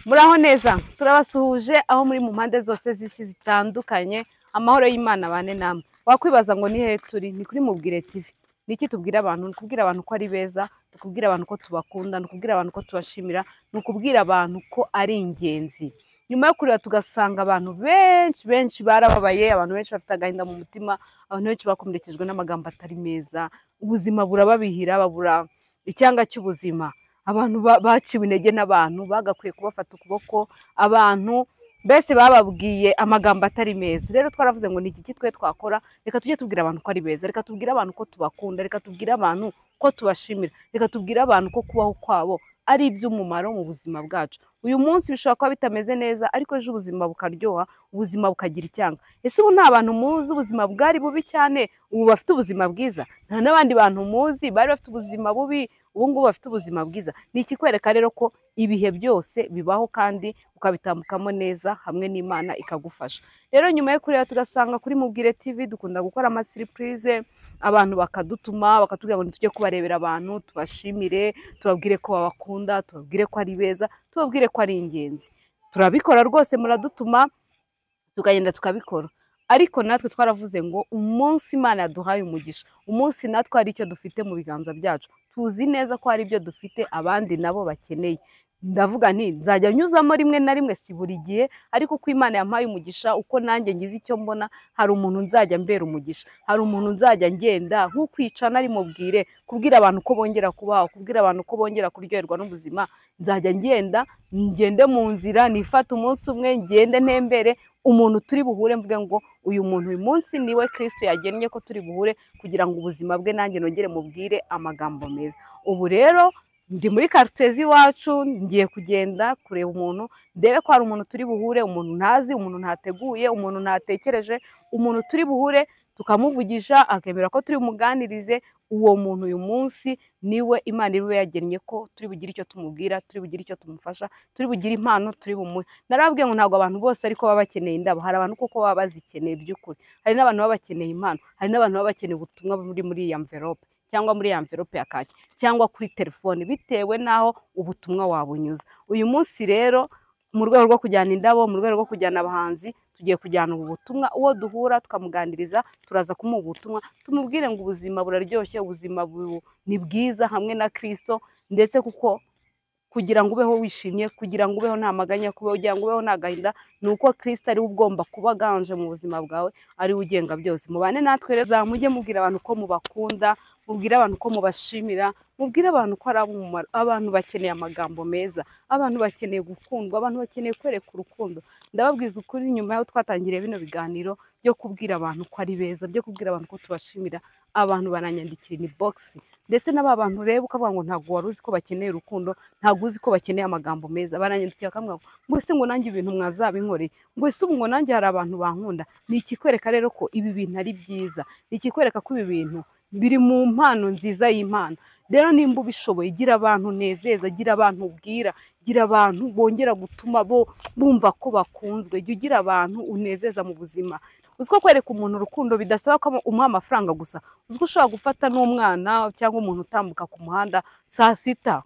Muraho neza, turabasuhuje aho muri mu mpande zose z'isi zitandukanye, amahoro y'Imana bane namwe. Wakwibaza ngo ni hehe turi? Ni kuri Mubwire TV. Niki tubwira abantu? Ni ukubwira abantu ko ari beza, ni ukubwira abantu ko tubakunda, ni ukubwira abantu ko tubashimira, ni ukubwira abantu ko ari ingenzi. Nyuma yo kureba tugasanga abantu benshi benshi barababaye, abantu benshi bafite agahinda mu mutima, abantu benshi bakomerekejwe n'amagambo atari meza, ubuzima burababihira, babura icyanga cy'ubuzima. Abantu baciwe intege n'abantu bagakwiye kubafata ukuboko, abantu mbese bababwiye amagambo atari meza. Rero twaravuze ngo ni iki twe twakora? Reka tujye tubwira abantu ko ari beza, reka tubwire abantu ko tubakunda, reka tubwire abantu ko tubashimira, reka tubwire abantu ko kubaho kwabo ari iby'umumaro mu buzima bwacu. Uyu munsi bishobora kuba bitameze neza, ariko ejo ubuzima bukaryoha, ubuzima bukagira icyanga. Ese ubu nta bantu muzi ubuzima bwari bubi cyane, ubu bafite ubuzima bwiza? Nta n'abandi bantu muzi bari bafite ubuzima bubi, ubu ngubu bafite ubuzima bwiza? Ni ikikwereka rero ko ibihe byose bibaho kandi ukabitambukamo neza hamwe n'Imana ikagufasha. Rero nyuma yo kureba tugasanga kuri Mubwire TV dukunda gukora amasurprise, abantu bakadutuma bakatubwira ngo tujye kubarebera abantu, tubashimire, tubabwire ko babakunda, tubabwire ko ari beza, tubabwire ko ari ingenzi. Turabikora rwose, muradutuma tukagenda tukabikora. Ariko natwe twaravuze ngo umunsi Imana yaduhaye umugisha, umunsi natwe hari icyo dufite mu biganza byacu, tuzi neza ko hari ibyo dufite abandi nabo bakeneye. Ndavuga nti nzajya nyuzamo rimwe na rimwe, si buri gihe, ariko uko Imana yampaye umugisha, uko nanjye ngize icyo mbona, hari umuntu nzajya mbera umugisha, hari umuntu nzajya ngenda nk'ukwica nari mubwire, kubwira abantu ko bongera kubaho, kubwira abantu ko bongera kuryoherwa n'ubuzima. Nzajya ngenda ngende mu nzira, nifate umunsi umwe ngende ntembere, umuntu turi buhure mvuge ngo uyu muntu uyu munsi niwe Kristo yagennye ko turi buhure, kugira ngo ubuzima bwe nanjye nongere mubwire amagambo meza. Ubu rero ndi muri quartier z'iwacu, ngiye kugenda kureba umuntu, ndebe ko hari umuntu turi buhure, umuntu ntazi, umuntu ntateguye, umuntu ntatekereje, umuntu turi buhure tukamuvugisha akemera ko turi bumuganirize. Uwo muntu uyu munsi niwe Imana ibe yagennye ko turi bugire icyo tumubwira, turi bugire icyo tumufasha, turi bugire impano turi bumuhe. Narababwiye ngo ntabwo abantu bose ariko baba bakeneye indabo, hari abantu koko baba bazikeneye by'ukuri, hari n'abantu baba bakeneye impano, hari n'abantu baba bakeneye ubutumwa buri muri iyi envelope cyangwa muri ya envelope ya kaki cyangwa kuri telefone, bitewe n'aho ubutumwa wabunyuza. Uyu munsi rero mu rwego rwo kujyana indabo, mu rwego rwo kujyana abahanzi, tugiye kujyana ubu butumwa. Uwo duhura tukamuganiriza, turaza kumuha ubutumwa, tumubwire ngo ubuzima buraryoshye, ubuzima ni bwiza hamwe na Kristo, ndetse kuko kugira ngo ubeho wishimye, kugira ngo ubeho nta maganya, kugira ngo ubeho nta gahinda, ni uko Kristo ari we ugomba kuba aganje mu buzima bwawe, ari we ugenga byose. Mubane natwe rero, mujye mubwira abantu ko mubakunda, mubwire abantu ko mubashimira, mubwire abantu ko ari ab'umumaro. Abantu bakeneye amagambo meza, abantu bakeneye gukundwa, abantu bakeneye kwereka urukundo. Ndababwiza ukuri, nyuma y'aho twatangiriye bino biganiro byo kubwira abantu ko ari beza, byo kubwira abantu ko tubashimira, abantu baranyandikira inbox, ndetse n'aba bantu reba ukavuga ngo ntabwo wari uzi ko bakeneye urukundo, ntabwo uzi ko bakeneye amagambo meza, baranyandikira bakamubwira ngo ese ngo nanjye ibintu mwazabinkoreye, ngo ese ubu ngo nanjye hari abantu bankunda. Ni ikikwereka rero ko ibi bintu ari byiza, ni ikikwereka ko ibi bintu biri mu mpano nziza y'Imana. Rero nimba ubishoboye, gira abantu unezeza, gira abantu ubwira, gira abantu bongera gutuma bo bumva ko bakunzwe, jya ugira abantu unezeza mu buzima. Uzi ko kwereka umuntu urukundo bidasaba ko umuha amafaranga gusa. Uzi ko ushobora gufata n'umwana cyangwa umuntu utambuka ku muhanda saa sita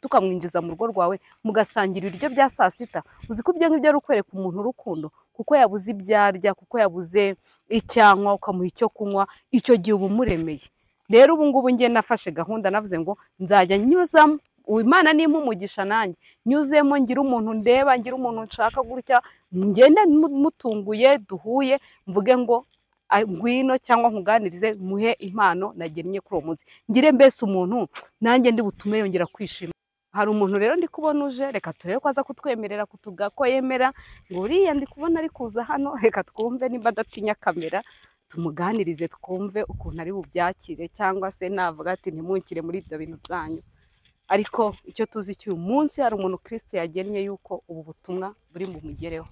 ukamwinjiza mu rugo rwawe mugasangira ibiryo bya saa sita. Uzi ko ibyo ngibyo ari ukwereka umuntu urukundo, kuko yabuze ibyo arya, kuko yabuze icyanywa, ukamuha icyo kunywa, icyo gihe uba umuremeye. Rero ubu ngubu ngiye nafashe gahunda, navuze ngo nzajya nyuzamo, Imana nimpa umugisha nanjye nyuzemo, ngira umuntu ndeba, ngira umuntu nshaka gutya, ngende mutunguye duhuye, mvuge ngo ngwino cyangwa nkuganirize, muhe impano nagennye kuri uwo munsi, ngire mbese umuntu nanjye ndi butume yongera kwishima. Hari umuntu rero ndi kubona uje, reka turebe ko aza kutwemerera kutuga ko yemera, ngo uriya ndi kubona ari kuza hano, reka twumve nimba adatinya kamera, tumuganirize twumve ukuntu ari bubyakire, cyangwa se navuga ati ntimunkire muri ibyo bintu byanyu. Ariko icyo tuzi cy'uyu munsi, hari umuntu Kristo yagennye yuko ubu butumwa buri bumugereho.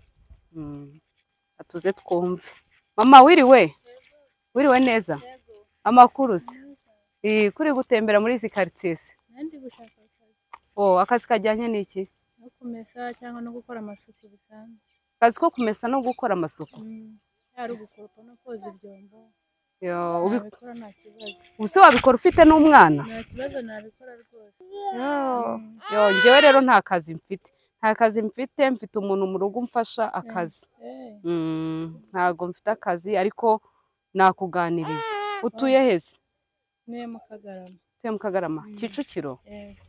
Atuze twumve. Mama wiriwe? Wiriwe neza? Amakuru se? Kuri gutembera muri izi quartier se? Nandi gushaka akazi. Oh, akazi kajyanye n'iki? No kumesa cyangwa no gukora amasuku bisanzwe. Akazi ko kumesa no gukora amasuku? Ari ugukoropa no koza ibyombo. Yo, ubikora nta kibazo. Ubuse wabikora ufite n'umwana? Nta kibazo nabikora rwose. Yo, njyewe rero nta kazi mfite. Nta kazi mfite, mfite umuntu mu rugo umfasha akazi. Ntago mfite akazi ariko nakuganiriza. Utuye heze? Ntuye mu Kagarama. Utuye mu Kagarama, Kicukiro? Yego.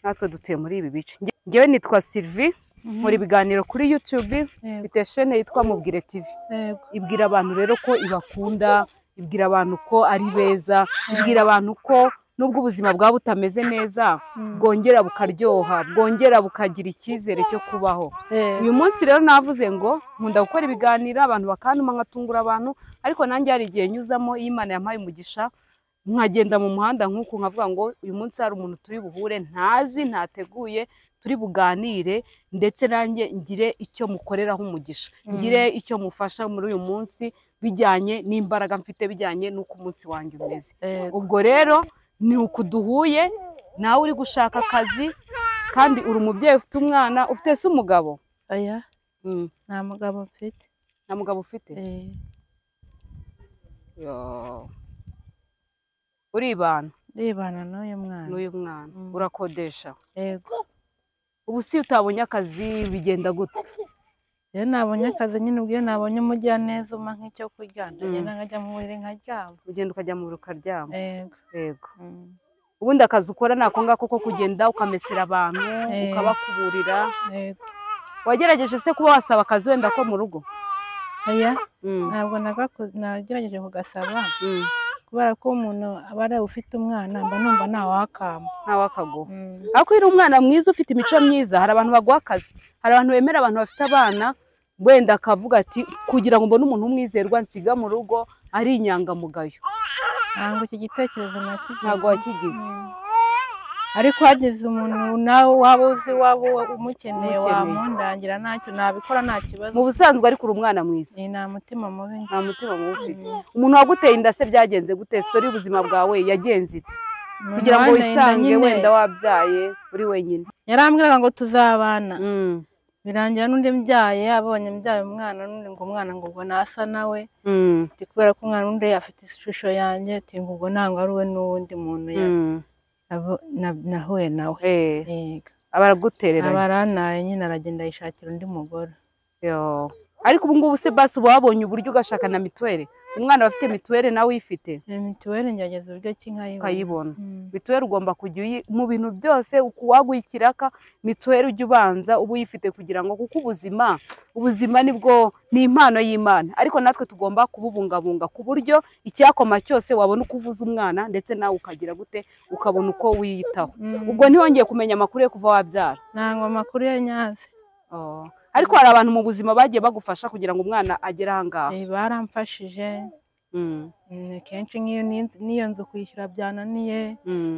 Natwe dutuye muri ibi bice. Njyewe nitwa Sylvie, nkora ibiganiro kuri YouTube, mfite chaîne yitwa Mubwire TV. Ibwira abantu rero ko ibakunda, ibwira abantu ko ari beza, ibwira abantu ko nubwo ubuzima bwaba butameze neza, bwongera bukaryoha, bwongera bukagira icyizere cyo kubaho. Uyu munsi rero navuze ngo nkunda gukora ibiganiro abantu bakantuma nkatungura abantu, ariko nanjye hari igihe nyuzamo iyo Imana yampaye umugisha nkagenda mu muhanda nk'uku nkavuga ngo uyu munsi hari umuntu turi buhure ntazi ntateguye, turi buganire ndetse nanjye ngire icyo mukoreraho umugisha, ngire icyo mufasha muri uyu munsi bijyanye n'imbaraga mfite, bijyanye n'uko umunsi wanjye umeze. Ubwo rero ni uku duhuye, nawe uri gushaka akazi kandi uri umubyeyi ufite umwana. Ufite se umugabo? Oya, nta mugabo mfite. Nta mugabo ufite? Uribana? Ndibana n'uyu mwana. N'uyu mwana. Urakodesha? Yego. Ubu si utabonye akazi bigenda gute? Iyo nabonye akazi nyine, ubwo iyo nabonye umujyaneza umpa nk'icyo kurya, ndagenda nkajya mu buriri nkaryama. Ugenda ukajya mu buriri ukaryama? Yego. Yego. Ubundi akazi ukora ni ako ngako ko kugenda ukamesera abantu, ukabakuburira. Yego. Wagerageje se kuba wasaba akazi wenda ko mu rugo? Oya, ntabwo nagerageje kugasaba. Kubera ko umuntu aba ari ufite umwana, mba numva ntawakama. Ntawakaguha. Ariko iyo uri umwana mwiza ufite imico myiza, hari abantu baguha akazi, hari abantu bemera abantu bafite abana, wenda akavuga ati kugira ngo mbone umuntu umwizerwa nsiga mu rugo ari inyangamugayo. Ntabwo iki gitekerezo nakigize. Ntabwo wakigize. Ariko hagize umuntu nawe waba uzi waba umukeneye wamundangira, ntacyo nabikora, nta kibazo. Mu busanzwe ariko uri umwana mwiza. Ni nta mutima mubi. Nta mutima mubi ufite. Umuntu waguteye inda se byagenze gute? Story y'ubuzima bwawe yagenze ite? Kugira ngo wisange wenda wabyaye uri wenyine. Yarambwiraga ngo tuzabana. Birangira n'undi mbyaye, abonye mbyaye umwana n'undi ngo umwana ngo ubwo nasa nawe. Ati kubera ko umwana undi afite ishusho yanjye, ati ngo ubwo ntabwo ari we n'uwundi muntu nahuye nawe. Yego. Abaragutereranye. Abaranaye nyine, aragenda yishakira undi mugore. Ariko ubu ngubu se basi uba wabonye uburyo ugashaka na mituweli? Umwana bafite mituweli nawe uyifite? Mituweli ngerageza uburyo ki nkayibona. Mituweli ugomba kujya mu bintu byose, waguha ikiraka mituweli ujya ubanza uba uyifite kugira ngo, kuko ubuzima nibwo ni impano y'Imana, ariko natwe tugomba kububungabunga ku buryo icyakoma cyose wabona uko uvuza umwana ndetse nawe ukagira gute ukabona uko wiyitaho. Ubwo ntiwongeye kumenya amakuru yo kuva wabyara? Ntabwo amakuru ya nyazi. Ariko hari abantu mu buzima bagiye bagufasha kugira ngo umwana agere aha ngaha? Baramfashije. Kenshi nk'iyo n'iyo nzu kwishyura byananiye,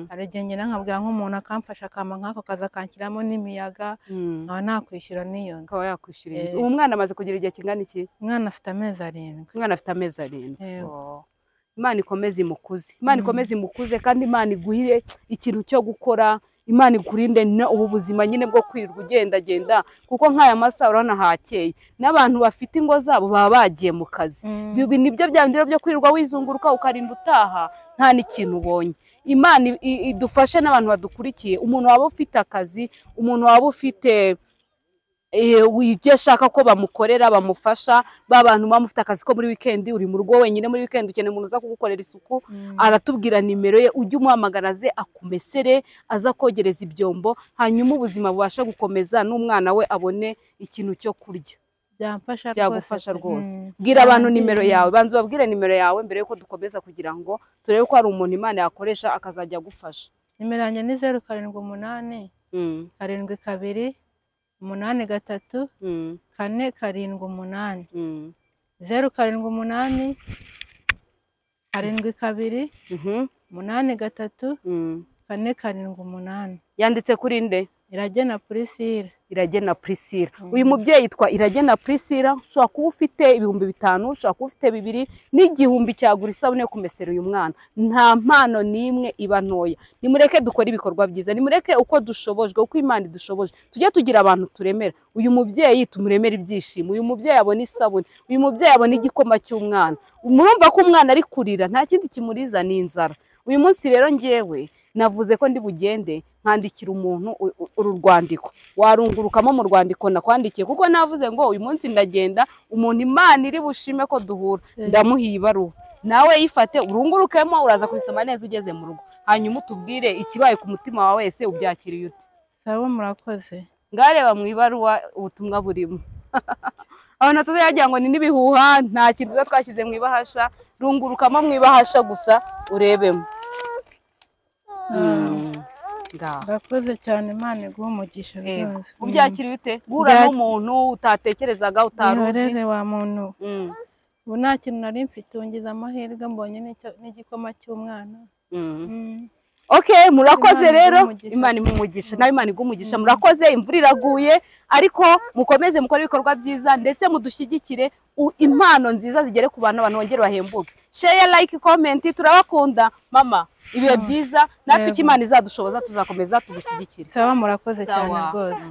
hari igihe ngenda nkabwira nk'umuntu akamfasha akampa nk'ako kazi akanshyiramo n'imiyaga, nkaba nakwishyura n'iyo nzu. Akaba yakwishyura inzu. Ubu mwana amaze kugira igihe kingana iki? Umwana afite amezi 7. Umwana afite amezi 7. Imana ikomeze imukuze. Imana ikomeze imukuze kandi Imana iguhire ikintu cyo gukora. Imana ikurinde ubu buzima nyine bwo kwirirwa ugendagenda, kuko nk'aya masaha urabona hakeye n'abantu bafite ingo zabo baba bagiye mu kazi. Ibi nibyo bya bindi byo kwirirwa wizunguruka ukarinda utaha nta n'ikintu ubonye. Imana idufashe n'abantu badukurikiye, umuntu waba ufite akazi, umuntu waba ufite ibyo ashaka ko bamukorera bamufasha, ba bantu bamufite akazi ko muri weekend, uri mu rugo wenyine muri weekend ukeneye umuntu uza kugukorera isuku, aratubwira nimero ye, ujye umuhamagara aze akumesere, aza kogereza ibyombo, hanyuma ubuzima bubasha gukomeza n'umwana we abone ikintu cyo kurya. Byamfasha rwose. Byagufasha rwose. Bwira abantu nimero yawe, banza ubabwire nimero yawe mbere yuko dukomeza kugira ngo turebe ko hari umuntu Imana yakoresha akazajya agufasha. Nimero yanjye ni 0 7 8 7 2 8 3 4 7 8. 0 7 8 7 2 8 3 4 7 8. Yanditse kuri nde? Iragena Priscilla. Iragena Priscilla. Uyu mubyeyi yitwa Iragena Priscilla. Ushobora kuba ufite 5000, ushobora kuba ufite 2000 n'igihumbi cyagura isabune yo kumesera uyu mwana. Nta mpano n'imwe iba ntoya. Nimureke dukore ibikorwa byiza, nimureke uko dushobojwe, uko Imana idushoboje, tujye tugira abantu turemera. Uyu mubyeyi tumuremera ibyishimo, uyu mubyeyi abona isabune, uyu mubyeyi abona igikoma cy'umwana. Murumva ko umwana ari kurira, nta kindi kimuriza ni inzara. Uyu munsi rero ngewe Navuze ko ndi bugende nkandikira umuntu uru rwandiko, warungurukamo mu rwandiko nakwandikiye, kuko navuze ngo uyu munsi ndagenda, umuntu Imana iri bushime ko duhura, ndamuha iyi baruwa, nawe yifate urungurukemo, uraza kubisoma neza ugeze mu rugo, hanyuma utubwire ikibaye ku mutima wawe wese, ubyakiriye ute? Sawa, murakoze. Ngareba mu ibaruwa ubutumwa burimo. Abantu tuzagira ngo ni n'ibihuha, nta kintu tuba twashyize mu ibahasha, rungurukamo mu ibahasha gusa urebemo. Murakoze cyane, Imana iguhe umugisha rwose. Ubyakiriye ute? Guhura n'umuntu utatekerezaga, utaruzi. Ihorere wa muntu. Ubu nta kintu nari mfite, ungize amahirwe mbonye n'igikoma cy'umwana. Okay, murakoze rero, Imana imugisha, nawe Imana iguhe umugisha. Murakoze, imvura iraguye, ariko mukomeze mukore ibikorwa byiza, ndetse mudushyigikire, impano nziza zigere ku bantu, abantu bongere bahembuke. Share, like, comment, turabakunda. Mama, ibihe byiza, natwe icyo Imana izadushoboza tuzakomeza tugushyigikire. Sawa, murakoze cyane rwose.